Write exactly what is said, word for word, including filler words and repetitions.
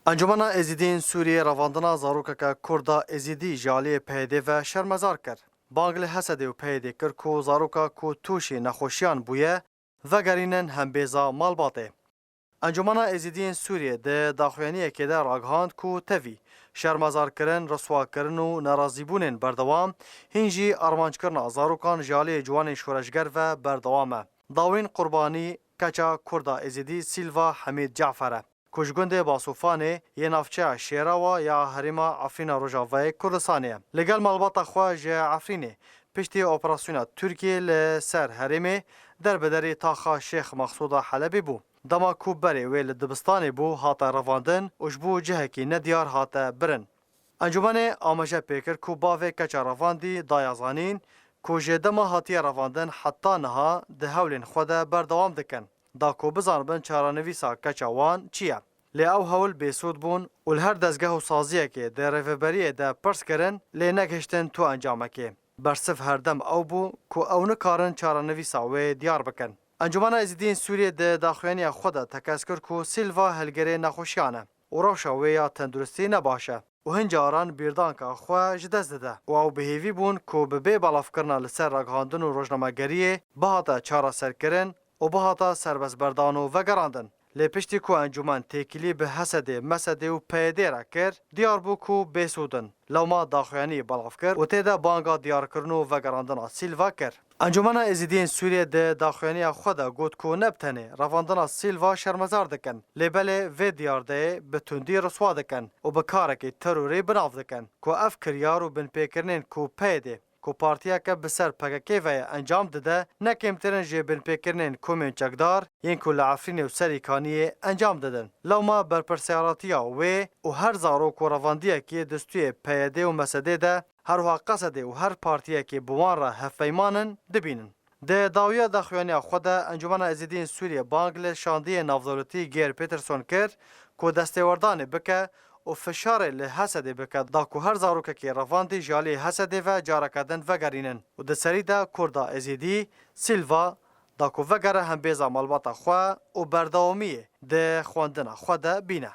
Encûmena Êzîdiyên Sûriyê revandina zarokeke Kurda Êzîdî ji aliyê P Y D ve şermezar kir. Bang li H S D û P Y D kir ku zaroka ku tûşî nexweşiyan bûye, vegerînin hembêza malbatê. Encûmena Êzîdiyên Sûriyê di daxuyaniyekê de ragihand ku tevî şermezarkirin, riswakirin û nerazîbûnên berdewam, hîn jî armanckirina zarokan ji aliyê ciwanên şoreşger ve berdewam e. Dawîn qurbanî keça Kurda Êzîdî Sîlva Hemîd Cafer e, ku ji gundê Basofanê yê navçeya Şêrawa ya herêma Efrîna Rojavayê Kurdistanê ye. Li gel malbata xwe ji Efrînê piştî operasyona Tirkiyê li ser herêmê derbiderî taxa Şêx Mexsûda Helebî bû. Dema ku berê wê li dibistanê bû, hate revandin û ji bo cihekî nediyar hate birin. Encûmenê amaje pê kir ku bavê keça revandî daya zanîn ku ji dema hatiye revandin heta niha di hewlên xwe de berdewam dikin, da ku bizanibin çarenivîsa keça wan çi ye. Lê ew hewl bêsûd bûn û li her dezgeh û saziyekê di rêveberiyê de pirs kirin, lê negihiştin tu encamekê. Bersiv herdem ew bû ku ew nikarin çarenivîsa wê diyar bikin. Encûmena Êzîdiyên Sûriyê di daxuyaniya xwe de tekez kir ku Sîlva hilgirê nexweşiyan e û rewşa wê ya tenduristî ne baş e û hin caran bîrdanka xwe ji dest dide û ew bi hêvî bûn ku bi bê belavkirina li ser ragihandin û rojnamegeriyê bihate çareserkirin û bihate serbestberdan û vegerandin. Lê piştî ku encûmen têkilî bi H S D, M S D û P Y D re kir, diyar bû ku bêsûd in. Lewma daxuyanî belav kir û tê de banga diyarkirin û vegerandina Sîlva kir. Encûmena Êzîdiyên Sûriyê di daxuyaniya xwe de got ku ne bi tenê revandina Sîlva şermezar dikin, lê belê vê diyardeyê bi tundî riswa dikin û bi karekî terorî bi nav dikin ku ev kiryar û binpêkirinên ku P Y D ku partiyeke bi ser P K K ve ye encam dide, ne kêmtir in ji binpêkirinên komên çekdar yên ku li Efrînê û Serîkaniyê encam didin. Lewma berpirsiyaratiya wê û her zarok û revandiyekê di stûyê P Y D û M S D de, her wiha Q S D û her partiyekê bi wan re hevpeyman in, dibînin. Di dawiya daxuyaniya xwe de Encûmena Êzidiyên Sûriyê bang li şandiyê navdewletî Geir Peterson kir ku destêwerdanê bike û fişarê li H S D bike da ku her zarokekî revandî ji alî H S D ve careke din vegerînin û di serî de Kurda Êzidî Sîlva da ku vegere hembêza malbata xwe û berdewamiyê di xwendina xwe de bîne.